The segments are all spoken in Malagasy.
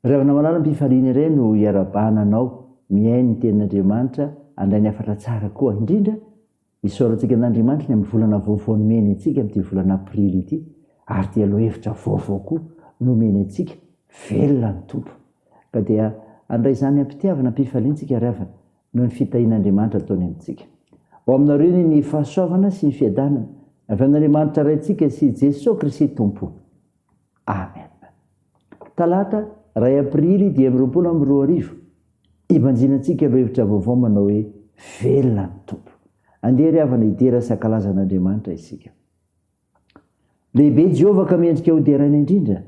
Ry havana malala am-pifaliana iray no iarabahana anao mihaino ny tenin'Andriamanitra handray ny hafatra tsara koa indrindra isaorantsika an'Andriamanitra ny amin'ny volana vaovao nomeny antsika amin'ity volana aprily ity ary dia lohahevitra vaovao koa nomeny antsika velona ny Tompo ka dia handray izany am-pitiavana am-pifaliana isika ry havana noho ny fitahian'Andriamanitra ataony amintsika. Ho aminareo anie ny fahasoavana sy ny fiadanana avy amin'Andriamanitra Raintsika sy Jesoa Kristy Tompo. Amen. Talata, iray Aprily 2025, Ibanjinantsika lohahevitra vaovao manao hoe Velona ny Tompo. Andeha ry havana hidera sy hankalaza an'Andriamanitra isika. Lehibe Jehovah ka mendrika hoderaina indrindra.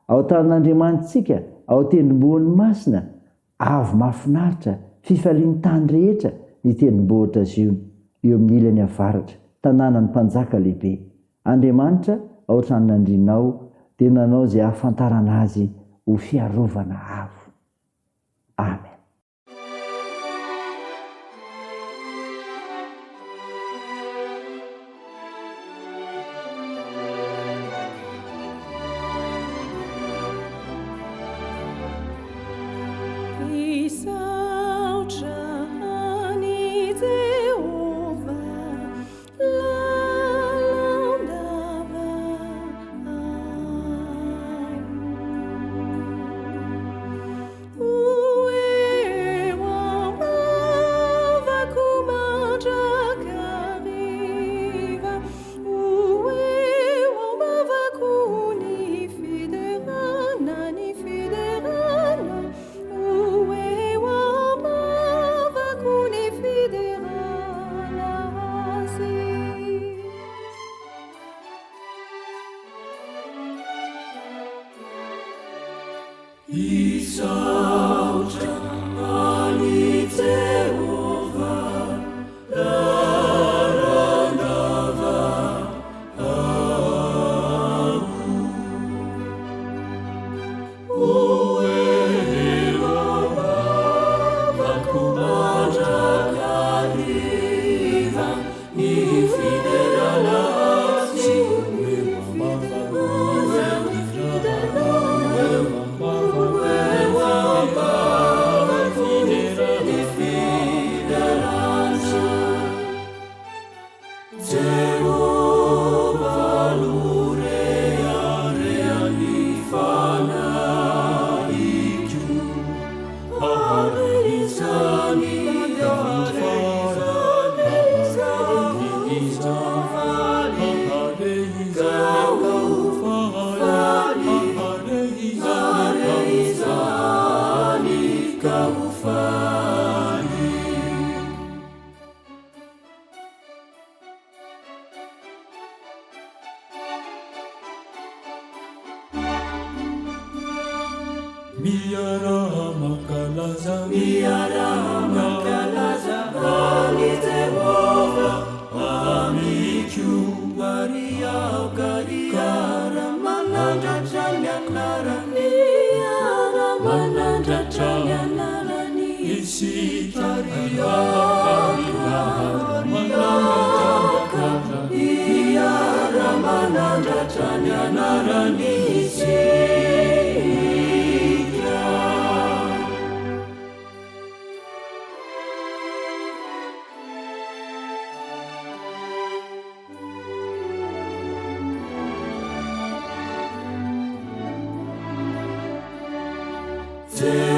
Ao an-tanin'Andriamanitsika, ao an-tendrombohiny masina, avo mahafinaritra, fifalian'ny tany rehetra, ny tendrombohitra Ziona, eo amin'ny ilany avaratra, tanànan'ny Mpanjaka lehibe. Andriamanitra, ao an-tranon'andrianao, dia nanao izay hahafantarana azy ho fiarovana avo. Amen. Misaotra an'i Jehovah lalandava aho. Ho eo am-bavako mandrakariva, ho eo am-bavako ny fiderana, ny fiderana, ho eo am-bavako ny fiderana Azy. Hisaotra an'i Jehovah lalandava aho. Ho eo am-bavako mandrakariva ny fiderana Azy. Ho eo am-bavako ny fiderana. Jehovah no reharehan'ny fanahiko. Ary izany Miaraha mankalaza, miaraha mankalaza an'i Jehovah amiko. Ary aoka hiara-manandratra ny anarany, hiara-manandratra ny anarany isika. Ary aoka hiara-manandratra, hiara-manandratra ny anarany isika.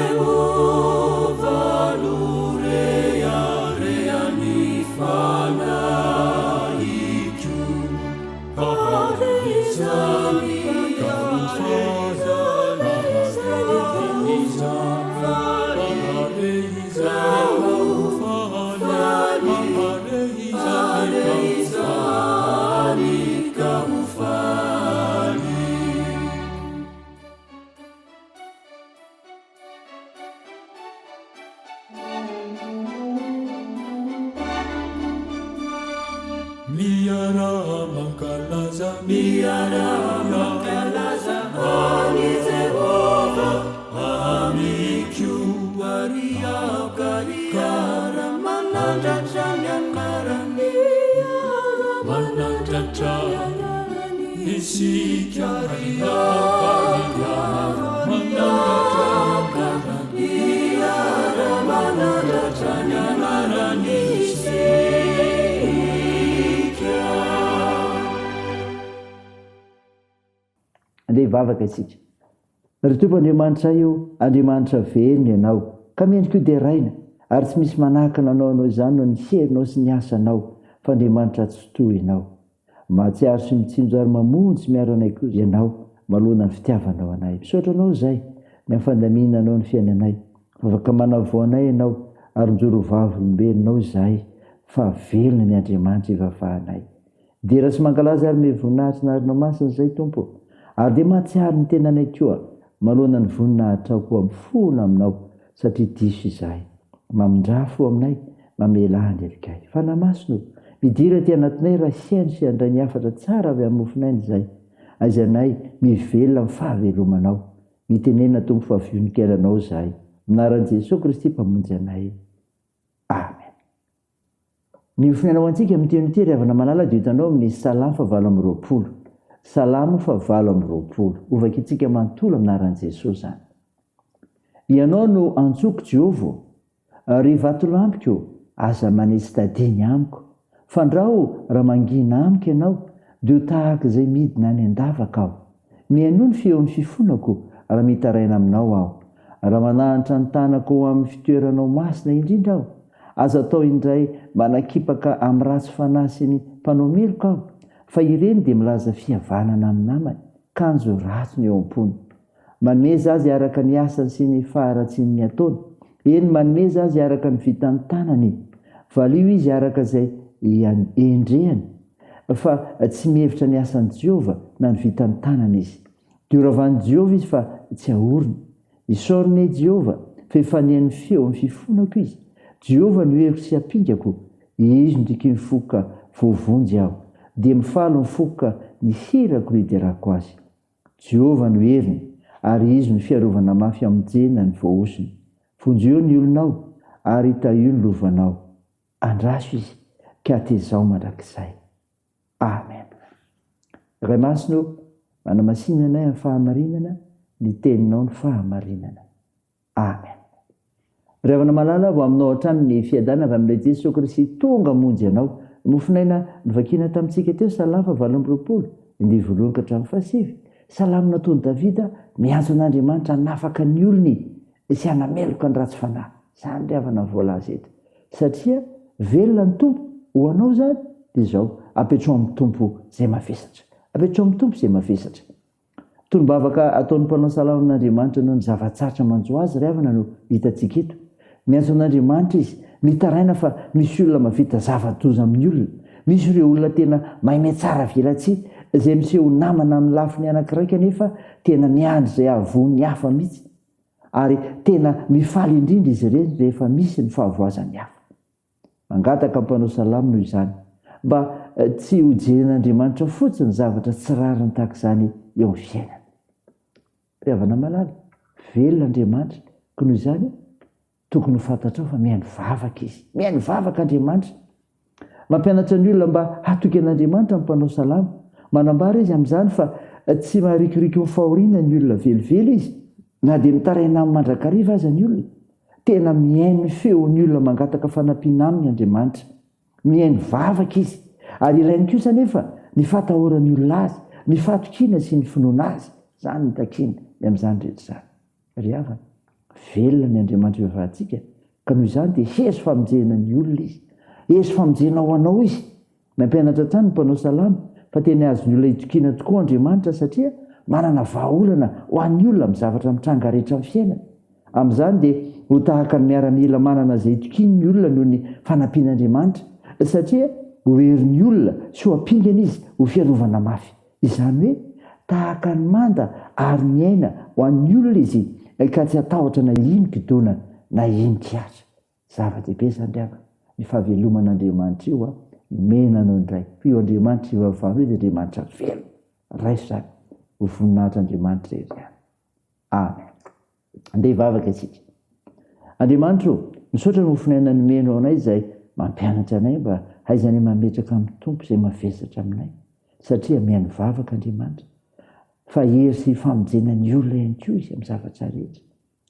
Jehovah no reharehan'ny fanahiko. Ary izany ka ho faly. Miaraha mankalaza, miaraha mankalaza an'i Jehovah amiko. Ary aoka hiara-manandratra ny anarany, manandratra isika. Ary aoka hiara-manandratra. Andeha hivavaka isika. Ry Tompo Andriamanitray o, Andriamanitra velona Ianao, ka mendrika ho deraina, ary tsy misy manakana Anao hanao izany noho ny herinao sy ny asanao, fa Andriamanitra Tsitoha Ianao. Mahatsiaro sy mitsinjo ary mamonjy miaro anay koa Ianao manoloana ny fitiavanao anay. Misaotra Anao izay, ny amin'ny fandaminanao ny fiainanay. Afaka manavao anay Ianao ary mijoro ho vavolombelonao izahay fa velona ny Andriamanitra ivavahanay. Dera sy mankalaza ary ome voninahitra ny anaranao masina izay Tompo ô. Ary dia mahatsiaro ny tenanay koa manoloana ny voninahitrao koa mifona aminao satria diso izahay. Mamindrà fo aminay, mamelà ny helokay. Fanahy Masina ô, midira aty anatinay raha hihaino sy handray ny hafatra tsara avy amin'ny mofon'aina izahay. Aiza anay mivelona amin'ny fahavelomanao. Mitenena Tompo fa vonon-kiainanao izahay. Amin'ny anaran'i Jesoa Kristy Mpamonjy anay. Amen. Ny hofon'aina ho antsika amin'ity anio ity ry havana malala dia hitanao amin'ny Salamo fahavalo amby 20. Salamo fahavalo amby 20. Hovakintsika manontolo amin'ny anaran'i Jesoa izany. Ianao no antsoko Jehovah ô. Ry vatolampiko ô, aza manisy tadiny amiko, fandrao raha mangina amiko ianao, dia ho tahaka izay midina any an-davaka aho. Mihainoa ny feon'ny fifonako raha mitaraina aminao aho. Raha manahantra ny tanako ho amin'ny fitoeranao masina indrindra aho, aza atao indray manakipaka amin'ny ratsy fanahy sy ny mpanao meloka aho, fa ireny dia milaza fihavanana amin'ny namany, kanjo ratsy ny eo am-pony. Manomeza azy araka ny asany sy ny faharatsian'ny ataony. Eny, manomeza azy araka ny vitan'ny tanany. Valio izy araka izay iendrehany, fa tsy mihevitra ny asan'i Jehovah na ny vitan'ny tanany izy. Dia horavan'i Jehovah izy fa tsy hahoriny. Isaorina anie Jehovah, fa efa nihaino ny feon'ny fifonako izy. Jehovah no heriko sy ampingako, Izy no tiako ny foko ka voavonjy aho. Dia mifaly ny foko ka ny hirako no hiderako azy. Jehovah no heriny, ary Izy no fiarovana mafy hamonjena ny voahosony. Vonjeo ny olonao, ary tahio ny lovanao. Andraso Izy, ka hatezao mandrakizay. Amen. Ray Masina ô, manamasina anay amin'ny fahamarinana, ny Teninao no fahamarinana. Amen. Ry havana malala, ho aminao hatrany ny fiadanana avy amin'ilay Jesoa Kristy tonga hamonjy anao. Mofonaina novakiana tamintsika teo Salamo faha 28, andiany voalohany ka hatramin'ny fahasivy. Salamo nataon'i Davida miantso an'Andriamanitra hanafaka ny olony sy hanameloka ny ratsy fanahy. Izany ry havana no voalaza eto. Satria velona ny Tompo, ho anao izany dia izao, apetraho amin'ny Tompo izay mavesatra. Apetraho amin'ny Tompo izay mavesatra. Tonom-bavaka ataon'ny mpanao salamo amin'Andriamanitra noho ny zava-tsarotra manjo azy ry havana no hitantsika eto. Miantso an'Andriamanitra izy, mitaraina fa misy olona mahavita zava-doza amin'ny olona. Misy ireo olona tena mahay mihatsara velatsihy, izay miseho ho namana amin'ny lafiny anankiray kanefa tena miandry izay hahavoa ny hafa mihitsy. Ary tena mifaly indrindra izy ireny rehefa misy ny fahavoazan'ny hafa. Mangataka mpanao salamo noho izany, mba tsy ho jeren'Andriamanitra fotsiny zavatra tsy rariny tahaka izany eo amin'ny fiainana. Ry havana malala, velona Andriamanitra, koa noho izany, tokony ho fantatrao fa mihaino vavaka Izy. Mihaino vavaka Andriamanitra. Mampianatra ny olona mba hatoky an'Andriamanitra ny mpanao salamo. Manambara izy amin'izany fa tsy maharikoriko ny fahoriana ny olona velively izy, na dia mitaraina aminy mandrakariva aza ny olona. Tena mihaino ny feon'ny olona mangataka fanampiana aminy Andriamanitra. Mihaino vavaka izy. Ary ilainy kosa anefa ny fatahoran'ny olona azy, ny fahatokiana sy ny finoana azy. Izany no takiny ny amin'izany rehetra izany. Ry havana, velona ny Andriamanitra ivavahantsika, ka noho izany dia hery famonjena ny olona izy. Hery famonjena ho anao izy. Nampianatra hatrany ny mpanao salamo fa tena azon'ny olona itokiana tokoa Andriamanitra satria manana vahaolana ho an'ny olona amin'ny zavatra mitranga rehetra amin'ny fiainana. Amin'izany dia ho tahaka ny miaramila manana izay itokiany ny olona noho ny fanampian'Andriamanitra satria ho herin'ny olona sy ho ampingana izy ho fiarovana mafy. Izany hoe tahaka ny manda ary ny aina ho an'ny olona izy ka tsy hatahotra na inon-kidona na inon-kihatra. Zava-dehibe izany ry havana, ny fahaveloman'Andriamanitra io an, nomena anao indray, fa io Andriamanitra ivavahanao io dia Andriamanitra velona, raiso izany, ho voninahitr'Andriamanitra irery ihany. Amen. Andeha hivavaka isika. Andriamanitra o, misaotra ny mofon'aina nomenao anay izay mampianatra anay mba haizanay mametraka amin'ny Tompo izay mavesatra aminay, satria mihaino vavaka Andriamanitra, fa hery sy famonjena ny olona ihany koa Izy amin'ny zavatra rehetra.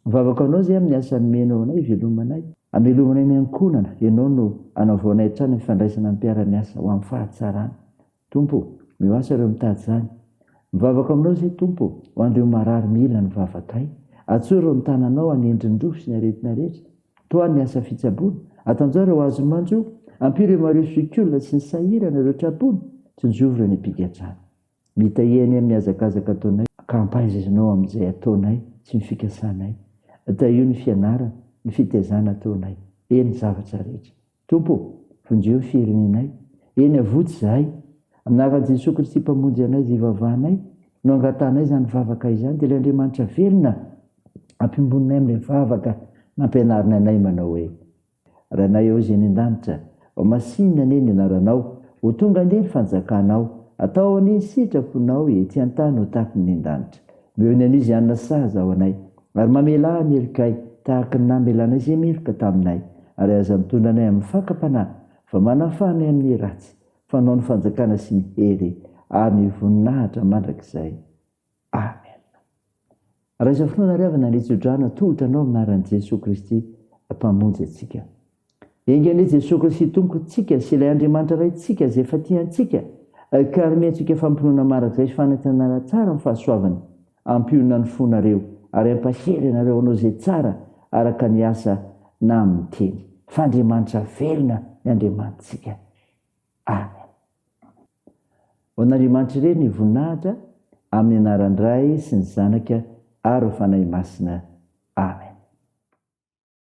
Mivavaka ho Anao izay amin'ny asa nomenao anay, ivelomanay. Amelomanay ny ankohonana, Ianao no anavaonay hatrany ny fifandraisana amin'ny mpiara-miasa ho amin'ny fahatsarana. Tompo o, mioasa ireo mitady izany. Mivavaka aminao izay Tompo ô, ho an'ireo marary mila ny vavakay. Atsory ny tananao hanendry ny rofy sy ny aretina rehetra. Tohano ny asa fitsaboana. Atanjaho ireo azon'ny manjo. Ampio ireo marefo zokiolona sy ny sahirana, ireo traboina. Tsinjovy ireo any am-pigadrana. Mitahia anay amin'ny hazakazaka ataonay, ka ampahaizaizinao amin'izay ataonay sy ny fikasanay. Tahio ny fianarana, ny fitaizana ataonay, eny ny zavatra rehetra. Tompo ô, vonjeo ny firenenay. Eny avoty izahay. Amin'ny anaran'i Jesoa Kristy Mpamonjy anay izay ivavahanay, no angatahanay izany vavaka izany, dia ilay Andriamanitra velona ampiombononay amin'ilay vavaka nampianariny anay manao hoe, Rainay ao izay any an-danitra, ho masinina anie ny anaranao, ho tonga anie ny fanjakanao, atao anie ny sitraponao ety an-tany ho tahaky ny any an-danitra. Omeo ny anio izay hanina sahaza ho anay, ary mamelà ny helokay, tahaka ny namelanay izay meloka taminay, ary aza mitondra anay amin'ny fakam-panahy, fa manafaha anay amin'ny ratsy, fa Anao ny fanjakana sy ny hery ary ny voninahitra mandrakizay. Amen. Raiso finoana ry havana ny tsodrano atolotra anao amin'ny anaran'i Jesoa Kristy Mpamonjy antsika. Enga anie Jesoa Kristy Tompontsika sy ilay Andriamanitra Raintsika izay efa tia antsika ka hanome antsika fampinoana mandrakizay sy fanantenana tsara amin'ny fahasoavany hampionona ny fonareo ary hampahery anareo hanao izay tsara araka ny asa na amin'ny teny. Fa Andriamanitra velona ny Andriamanitsika. Amen. Ho an'Andriamanitra irery ny voninahitra, amin'ny anaran'ny Ray sy ny Zanaka ary ny Fanahy Masina.